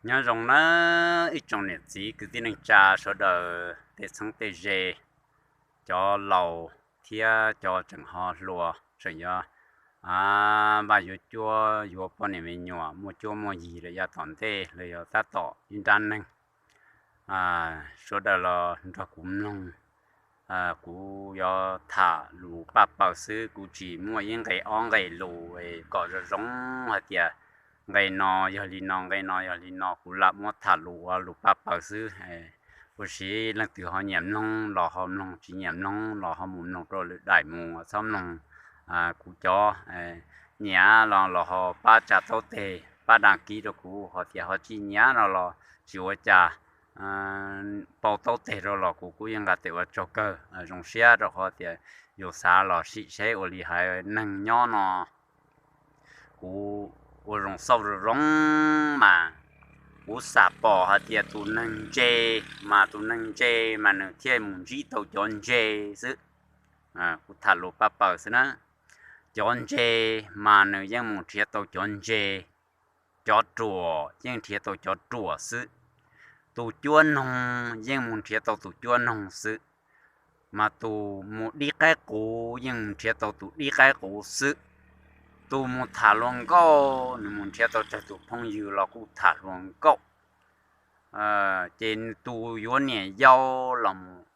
Nyob zoo nawb ib tsoom niam txiv kwv tij neej tsa sawv daws tej txheeb tej ze, cov laus thiab cov tseem ho hluas, tseem yuav npaj yuav cuab yuav poj niam me nyuam muaj cuab muaj yig lawm yav tom ntej los yog tab tom ib nrab neeg. Sawv daws los nrog kuv mloog, kuv yuav tham lus paj paws xwb, kuv tsis muaj ib nqe ob nqe lus kom zoo zoo hais tias nqe no yog li no, nqe no yog li no, kuv lam muab tham lus ua lus paj paws xwb. Ua si leej twg ho nyiam mloog los ho mloog, tsis nyiam mloog los ho mus mloog rau lwm daim mus, txhob mloog kuv cov. Nyiam los los ho pab tsa taub teg, pab dag kib rau kuv, ho tias ho tsis nyiam no los tsis ua cas, pau taub teg rau los kuv kuj yeej nqa tes ua tsaug kawg. Zoo siab rau qhov tias yus xav los sim seb ua li hais neeg nyob no, kuv ua zoo xauj zoo zoo mas kuv xam pom hais tias tus neeg ntse, mas tus neeg ntse mas nws thiaj mus ntsib tau cov ntse xwb. Kuv tham lus paj paws xwb na. Cov ntse mas nws yeej mus nrhiav tau cov ntse, cov ruam yeej nrhiav tau cov ruam xwb. Tus cuab noog yeej mus nrhiav tau tus cuab noog xwb. Mas tus mus dib qaib quv yeej mus nrhiav tau tus dib qaib quv xwb. Tus mus tham hluas nkauj nws mus nrhiav tau tsawg tus phooj ywg los kuj tham hluas nkauj. Ces tus yuav niam yau los mus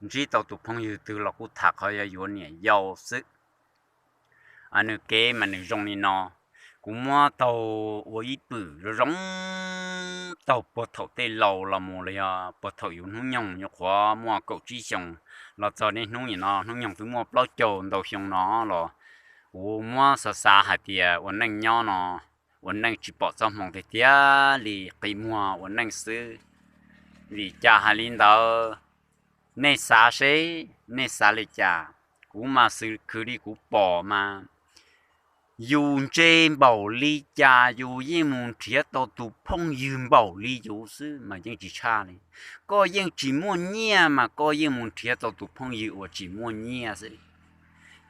ntsib tau tus phooj ywg twg los kuj tham qhov yuav yuav niam yau xwb. Nws kev mas nws zoo li no. Kuv muab taug ua ib pwm zoo zoo, taug puag thaum tej laus los mus los yog puag thaum yus hnub nyoog nyuam qhuav muaj kaum tsib xyoos los txog niaj hnub nim no, hnub nyoog twb muaj plaub caug ntau xyoo no los kuv muab xav xav hais tias ua neej nyob no, ua neej tsis pom txoj hmoo tiag tiag li, qi muag ua neej xwb. Vim cas hais li ntawd? Nej xav seb nej xav li cas? Kuv mas xwm khwv li kuv pom mas yus ntse npaum li cas yus yeej mus nrhiav tau tus phooj ywg npaum li yus xwb mas yeej tsis tshaj li. Koj yeej tsis muaj nyiaj mas koj yeej mus nrhiav tau tus phooj ywg uas tsis muaj nyiaj xwb.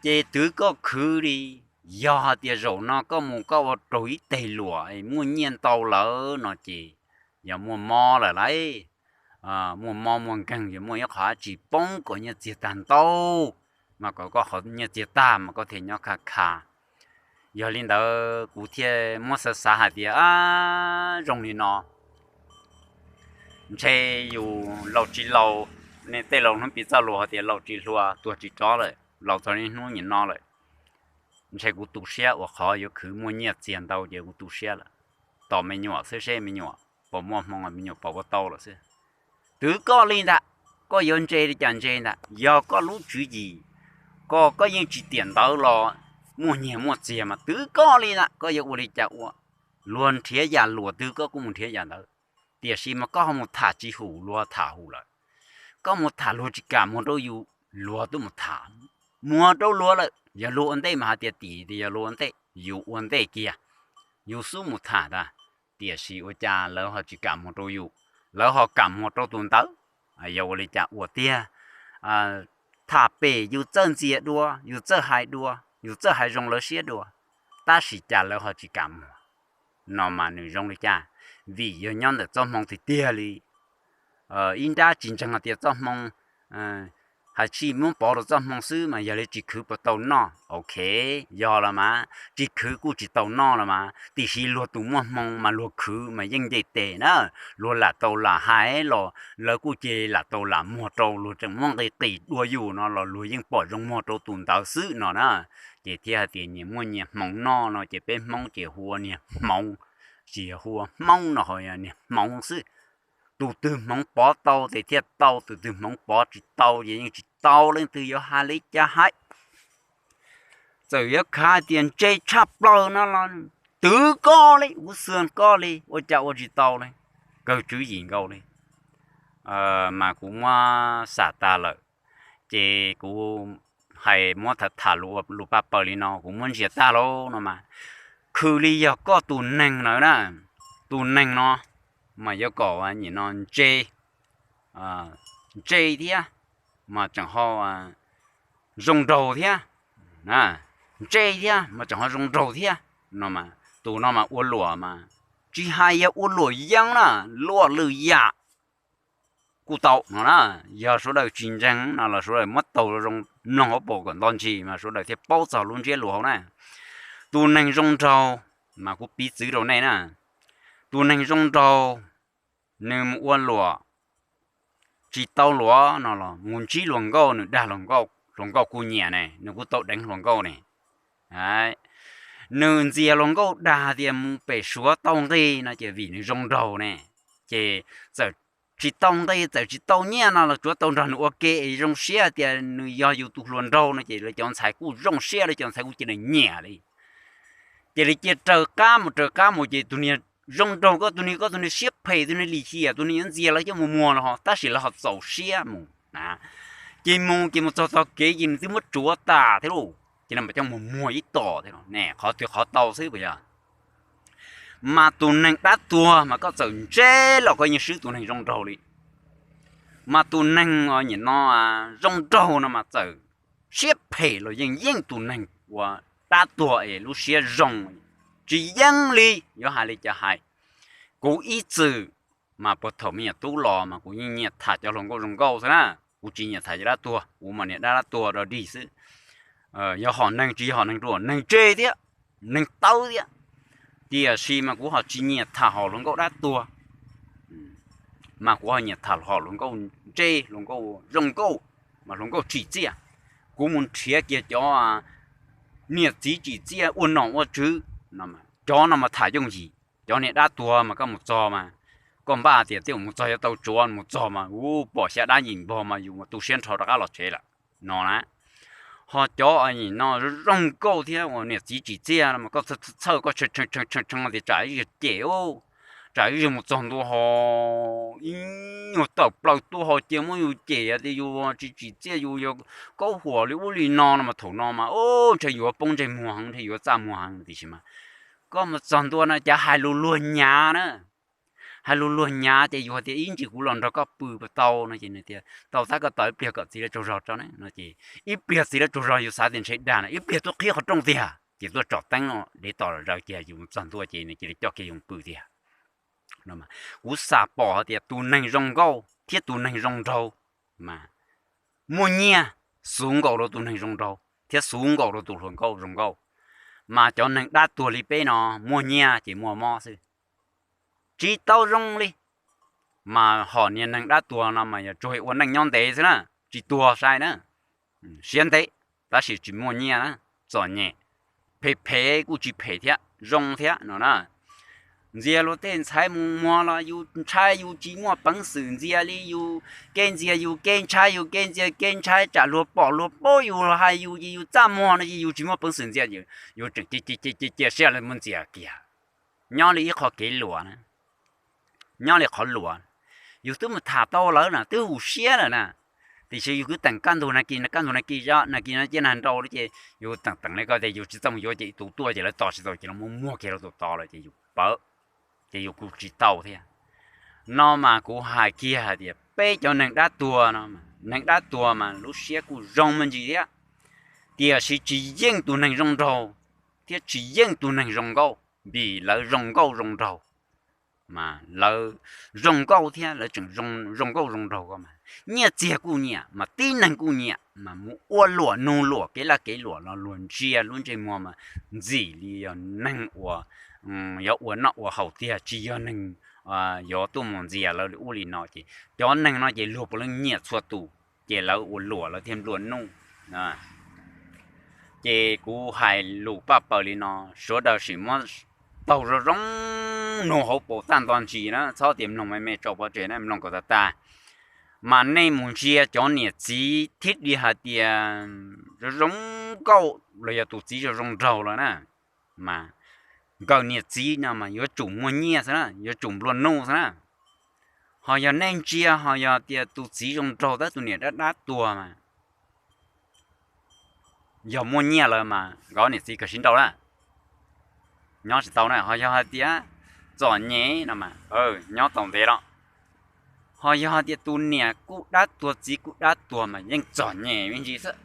Ces twv koj khwv li, yog hais tias zaum no koj mus koj ua raug ib teg luam muaj nyiaj ntau lawm no ces yog muaj mob lawm lauj. Muaj mob muaj nkeeg, yog muaj ib qho dab tsi poob kom nyiaj txiag tag ntau, mas kom koj qhov nyiaj txiag tag mas koj thiaj nyob kha kha. Yog li ntawd kuv thiaj muab xav xav hais tias zoo li no, ntshe yus laus tsis laus, nej tej laus hnub piv txoj lus hais tias laus tsis hluas tuag tsis rov lawm, laus txog niaj hnub nim no lawm. Ntshe kuv tu siab ua qhov yuav khwv muaj nyiaj txiag ntau ces kuv tu siab lawm. Tos me nyuam xwb seb me nyuam puas muaj hmoo, me nyuam puas ua tau lawm xwb. Twv koj li ntag, koj yuav ntse li cas ntse ntag, yog koj lub tswv yim, koj, koj yeej tsis tiam ntawd los muaj nyiaj muaj txiag mas twv koj li ntag, koj yuav ua li cas ua. Luag nrhiav yam luam twg koj kuj mus nrhiav yam ntawd, tiam sis mas koj ho mus tham tsis hum luag tham hum lawm. Koj mus tham luag tsis kam muag rau yus, luag twb mus tham muag rau luag lawm. Yog luag ua ntej mas hais tias tim tias yog luag ua ntej, yus ua ntej kiag, yus xub mus tham ntag. Tiam sis ua cas lawv ho tsis kam muag rau yus, lawv ho kam muag rau tus ntawd? Yog ua li cas ua tiag? Tham pem yus txawj ntxias dua, yus txawj hais dua, yus txawj hais zoo lawv siab dua, tab sis cas lawv ho tsis kam muag? No mas nws zoo li cas? Vim yog nyob ntawm txoj hmoo tiag tiag li. Ib nrab tsis ntseeg hais tias txoj hmoo hais tsis muab pov rau txoj hmoo xwb mas yog li tsis khwv puas tau noj? Ok, yog los mas tsis khwv kuj tsis tau noj los mas, tiam sis luag tus muaj hmoo mas luag khwv mas yeej nce tes na. Luag lam tau lam hais los lawv kuj cia li lam tau lam muag rau, luag tseem muab nqi qis dua yus no los luag yeej pom zoo muag rau tus ntawd xwb no na. Ces thiaj hais tias nyias muaj nyias hmoov noj no ces peb Hmoob ces hu ua niag hmoov, tsis yog hu ua Hmoob no, ho yog niag hmoov xwb. Tus twg hmoov pov tau ces thiaj tau, tus twg hmoov pov tsis tau ces yeej tsis tau, leej twg yuav hais li cas hais. Txawm yuav khav tias ntse tshaj plaws no los twv koj li, kuv xwm koj li, ua cas ua tsis tau li. Kawg tswv yim nkaus li. Mas kuv muab xam tag lawm, ces kuv hais muab tham tham lus paj paws li no kuv muab ntsia tag lauj no mas, khwv li yog koj tus neeg na, tus neeg no mas yuav kom nim no ntse, ntse thiab mas tseem ho zoo nraug thiab, ntse thiab mas tseem ho zoo nraug thiab no mas tus no mas ua luam mas Tsis hais yog ua luam yeeb na, luaj lwm yam kuj tau no na. Yog sawv daws tsis ntseeg no los sawv daws muab taug zoo mloog hauv paus kom nto ntsis mas sawv daws thiaj paub txog lub ntsiab lus hauv na. Tus neeg zoo nraug, mas kuv piv txwv rau nej na, tus neeg zoo nraug nws mus ua luam tsis tau luam no los mus ntsib hluas nkauj, nws dag hluas nkauj, hluas nkauj kuj nyiam ne, nws kuj tau deev hluas nkauj ne. Nws ntxias hluas nkauj dag tias mus pem Suav tau nqi no ces vim nws zoo nraug ne, ces txawm tsis tau nqi txawm tsis tau nyiaj no los tsuav tau nrog nws ua ke es zoo siab tias nws yog yus tus hluas nraug no ces lawv cov ntxhais kuj zoo siab, lawv cov ntxhais kuj cia li nyiam li. Ces lawv cia raws qab mus raws qab mus ces tus niag zoo nraug koj tus niag, koj tus niag siab phem, tus niag lim hiam, tus niag yuav ntxias lawv coj mus muag los ho tab sis lawv ho txaus siab mus na. Ces mus ces mus txog tog kev ces nws twb muab tsuav tas thiab lauj, ces lawv mam coj mus muag ib tom thiab ne, qhov twg qhov tau xwb puas yog? Mas tus neeg dab tuag mas koj txawm ntse los koj yeej swb tus neeg zoo nraug li. Mas tus neeg nim no zoo nraug no mas txawm siab phem los yeej yeej tus neeg uas dab tuag es lub siab zoo tsis yeej li. Yuav hais li cas hais, kuv ib txwm mas puag thaum me nyuam tub los mas kuv yeej nyiam tham cov hluas nkauj zoo nkauj xwb na, kuv tsis nyiam tham cov dab tuag, kuv mas niam dab dab tuag rog dig xwb. Yog hom neeg tsis yog hom neeg ruam, neeg ntse thiab, neeg tawv thiab, tiam sis mas kuv ho tsis nyiam tham hom hluas nkauj dab tuag, mas kuv ho nyiam tham hom hluas nkauj ntse, hluas nkauj zoo nkauj, mas hluas nkauj tsim txiaj. Kuv mus nrhiav kiag cov niam txiv tsim txiaj ua nom ua tswv, cov no mas tham yooj yim. Cov niag dab tuag mas koj mus txog mas koj npaj tias twb mus txog yuav tau tsuav, mus txog mas ua pom xyab dab yim npog mas yus mus tu siab nrho rov qab los tsev lawm no na. Ho cov no zoo nkauj thiab ua niam txiv tsim txiaj no mas koj txhawj koj tshee tshee tias tsam ib zaug cem, tsam ib zaug mus txog ntua ho ib nyuag tawm plaws tuaj ho cia muab yus cem tias yus tsis tsim txiaj, yus yog kaub huam li ub li no no mas thaum no mas ntshe yuav poob ntsej muag heev, ntshe yuav txaj muag heev tiam sis mas koj mus txog ntua no cas hais lus luag nyav na. Hais lus luag nyav ces yus hais tias ib ntsis kuv los nrog koj pw puas tau no ces nws tias tau tab koj tos ib pliag kom txiv lawv tsaug zog tso ne no ces ib pliag txiv lawv tsaug zog yus xav tias ntshe dag no ib pliag tuaj qhib qhov rooj tiag ces tuaj tsom teeb no dev tos zom zaws ces yus mus txog ntua ces nws cia li coj kiag yus pw tiag. Kuv xam pom hais tias tus neeg zoo nkauj thiab tus neeg zoo nraug mas muaj nyiaj xuv nkaus rau tus neeg zoo nraug thiab xuv nkaus rau tus hluas nkauj zoo nkauj. Mas cov neeg dab tuag li peb no muaj nyiaj ces muaj mob xwb, tsis tau zoo li. Mas hom niag neeg dab tuag no mas yog tsuas ua neej nyob ntev xwb na, tsis tuag sai na, siab ntev, tab sis tsis muaj nyiaj na, txom nyem, phem phem kuj tsis phem thiab zoo thiab no na. Ntxias luag tej ntxhais mus muag los yus ntshai, yus tsis muaj peev xwm ntxias li, yus kev ntxias yus kev ntshai, yus kev ntxias kev ntshai, tsam luag pom luag paub yus los hais yus ces yus txaj muag no ces yus tsis muaj peev xwm ntxias, yus tseem cia cia siab lawv muab ntxias kiag. Nyob li ib qho kev luam na, nyob li qhov luam, yus twb mus tham tau lawv na, twb hum siab lawm na, tiam sis yus kwv teem kaj ntug na kis, kaj ntug na kis, na kis no cia nag nrau li ces yus teem teem li ko tias yus tsis txawj mus yuav ces tus tuaj ces lawv tos tsis tau ces lawv muab muag kiag rau tus tod lawm ces yus pawv, ces yus kuj tsis tau thiab. No mas kuv hais kiag hais tias peb cov neeg dab tuag no, neeg dab tuag mas lub siab kuj zoo me ntsis thiab, tiam sis tsis yeej tus neeg zoo nraug thiab tsis yeej tus neeg zoo nkauj, vim lawv zoo nkauj zoo nraug mas lawv zoo nkauj thiab lawv tseem zoo nkauj zoo nraug ko mas nyiaj txiag kuj nyiam mas tib neeg kuj nyiam mas mus ua luam nug luam kev laj kev luam los luag ntsia lub ntsej muag mas ntxim li yog neeg uas yog ua noj ua haus tiag, tsis yog neeg yuav tuaj mus ntxias lawv li ub li no ces cov neeg no ces luag puav leej nyiam txhua tus, ces lawv ua luam lawv thiaj nplua nuj. Ces kuv hais lus paj paws li no, sawv daws sim muab taug zoo zoo nug hauv paus tag nto ntsis na, txhob tias mloog me me tso pov tseg na, mloog kom tag tag. Mas nej mus ntsia cov niam txiv thiab li hais tias zoo zoo nkauj los yog tus txiv zoo zoo nraug lawm na, mas nkawm niam txiv no mas yuav tsum muaj nyiaj xwb na, yuav tsum nplua nuj xwb na. Ho yog nej ntsia ho yog tias tus txiv zoo nraug tab tus niam dab dab tuag mas yog muaj nyiaj lawm mas nkawd niam txiv kawg siv nraud na, nyob tsis tau na. Ho yog hais tias txom nyem no mas nyob tau ntev los. Ho yog hais tias tus niam kuj dab tuag txiv kuj dab tuag mas yeej txom nyem me ntsis xwb.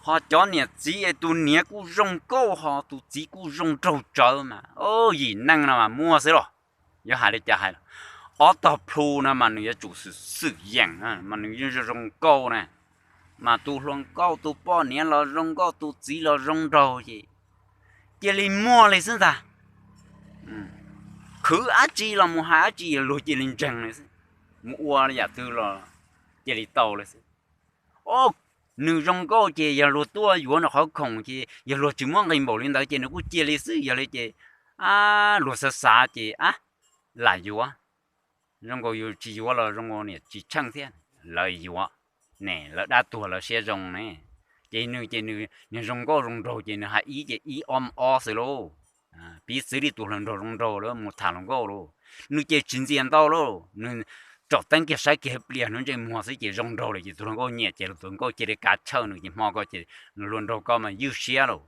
Ho cov niam txiv es tus niam kuj zoo nkauj ho tus txiv kuj zoo nraug tsawv mas, o, yim neej no mas muaj xwb los. Yuav hais li cas hais, ob tog plhu no mas nws yuav tsum xwm yeem mas nws yeej zoo nkauj na. Mas tus hluas nkauj tus poj niam los zoo nkauj tus txiv los zoo nraug ces cia li muaj li xwb ntag. Khwv dab tsi los mus hais dab tsi luag cia li ntseeg li xwb. Mus ua yam twg los cia li tau li xwb. O, nws zoo nkauj ces yog luag tuaj yuav nws qhov khoom ces yog luag tsis muab nqis npaum li ntawd ces nws kuj cia li xwb. Yog li ces, a, luag xav xav ces, a, lam yuav. Zoo nkaus yus tsis yuav los zoo nkaus niam tsis tsheej thiab. Lawv yuav, ne lawv dab tuag lawv siab zoo ne. Ces nws ces nws zoo nkauj zoo nraug ces nws hais ib ces ib, ob mus ob xwb lauj. Piv txwv li tus hluas nraug zoo nraug lawm mus tham hluas nkauj lauj, nws ces tsis ntxias ntau lauj, nws tsom teeb kiag saib kiag plias hnub ntsej muag xwb ces zoo nraug lawm ces tus hluas nkauj nyiam ces tus hluas nkauj cia li kav chawj nws ces hmo ko ces hluas nraug ko mas ywj siab lauj.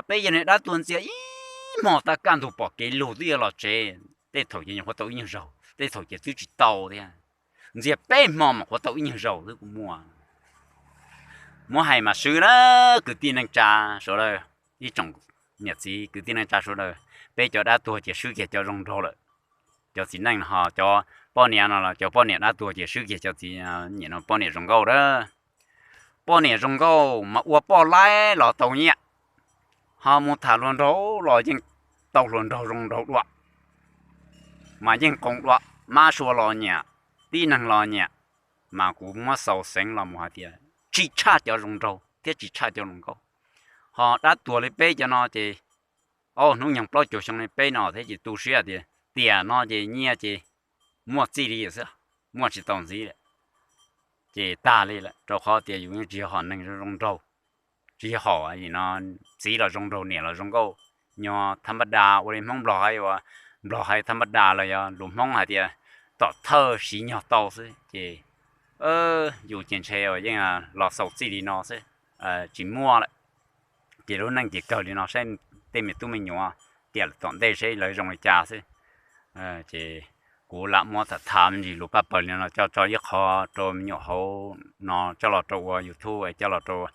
Peb yog niag dab tuag ntxias ib hmo tab kaj ntug pom kev lug twb yuav los tsev, tej thaum ces nyuam qhuav tau ib nyuag zaug, tej thaum ces twb tsis tau thiab. Ntxias peb hmo mas nyuam qhuav tau ib nyuag zaug xwb kuj muaj. Muab hais mas swb na, kwv tij neej tsa sawv daws, ib tsoom niam txiv kwv tij neej tsa sawv daws, peb cov dab tuag ces swb kiag cov zoo nraug lawm. Cov txiv neej no ho cov poj niam no los cov poj niam dab tuag ces swb kiag cov txiv, niam no poj niam zoo nkauj a. Poj niam zoo nkauj mas ua poj laib los tau nyiaj, ho mus tham hluas nraug los yeej tau hluas nraug zoo nraug dua, mas yeej qoos dua, mab sua los nyiam, tib neeg los nyiam. Mas kuv muab xaus xeev los mus hais tias tsis tshaj cov zoo nraug thiab tsis tshaj cov hluas nkauj. Ho dab tuag li peb cov no ces, o, hnub nyoog plaub caug xyoo li peb no thiab ces tu siab tias tiam no ces nyiaj ces muaj txij li xwb, muaj tsis tau ntxiv lawm. Ces tag li lawm rau qhov tias yus yeej tsis yog hom neeg zoo zoo nraug, tsis yog hom no, txiv los zoo nraug niam los zoo nkauj, nyob thab npaj das ua li Hmoob Nplog hais, ua Nplog hais thab npaj das los yog lus Hmoob hais tias tom thawj siv nyog tau xwb ces yus ces ntshe yeej los xaus txij li no xwb, tsis muaj lawm. Ces lub neej ces kawg li no saib tej me tub me nyuam tiam tom ntej saib lawv zoo li cas xwb. Ces kuv lam muab tham tham me ntsis lus paj pawg li no coj tso ib qho rau me nyuam hauv no coj los rau ua YouTube, coj los rau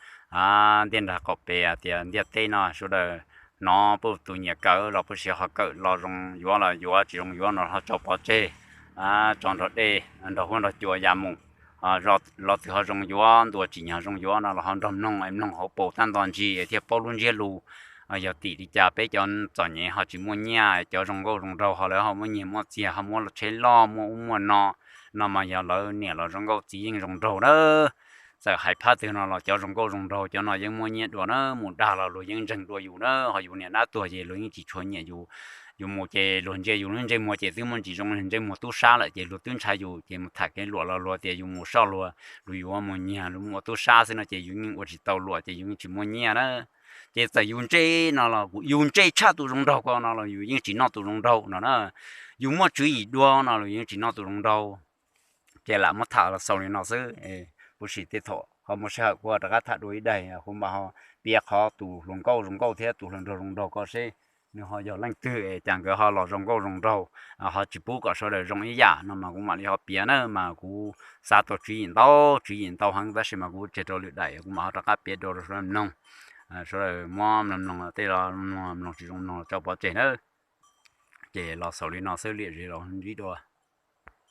ntiaj nrag qaum pem tias ntiaj teb no sawv daws hnov puj tus nyiam kawm los puj siv ho kawm, los zoo yuav los yuav, tsis zoo yuav no ho tso pov tseg, tso nrog dej nrog huab nrog cua ya mus. Los twg ho zoo yuav ntuas tsim nyog zoo yuav no los ho nrog mloog, mloog hauv paus tab nto ntsis thiaj paub lub ntsiab lus. Yog tim li cas peb cov txom nyem ho tsis muaj nyiaj, cov zoo nkauj zoo nraug ho lawv ho muaj nyiaj muaj txiag ho muaj tsheb loj muaj ub muaj no, no mas yog lawv niam los zoo nkauj txiv yeej zoo nraug na. Txawm hais phab twg no los cov zoo nkauj zoo nraug cov no yeej muaj nyiaj dua na, mus dag los luag yeej ntseeg dua yus na, ho yus niam dab tuag ces luag yeej tsis tshua nyiam yus. Yus mus ces luag ntsia yus lub ntsej muag ces twb muaj ntsis zoo ntsej muag tub sab lawm ces luag twb ntshai yus ces mus tham kev luam los luag tias yus mus soj luag, luag yuav mus nyiag luag mus ua tub sab xwb no ces yus yeej ua tsis tau luam ces yus yeej tsis muaj nyiaj na. Ces txawm yus ntse no los yus ntse tshaj tus zoo nraug ko no los yus yeej tsis noj tus zoo nraug no na. Yus muaj tswv yim dua no los yus yeej tsis noj tus zoo nraug. Ces lam muab tham los xaus li no xwb, puv sim tej thaum ho muaj sij hawm kuv rov qab tham dua ib daim, kuv mam ho piav qhov tus hluas nkauj zoo nkauj thiab tus hluas nraug zoo nraug ko seb nws ho yog leej twg es cas nkawd ho los zoo nkauj zoo nraug, ho tsis pub kom sawv daws zoo ib yam no mas kuv mam li ho piav na. Mas kuv xav tau tswv yim ntau, tswv yim ntau heev tab sis mas kuv tseg rau lwm daim kuv mam ho rov qab piav dua rau sawv daws mloog. Sawv daws muab mloog mloog tej los mloog, mloog tsis zoo mloog los tso pov tseg nawb. Ces los xaus li no xwb, liam zem los ntsib dua.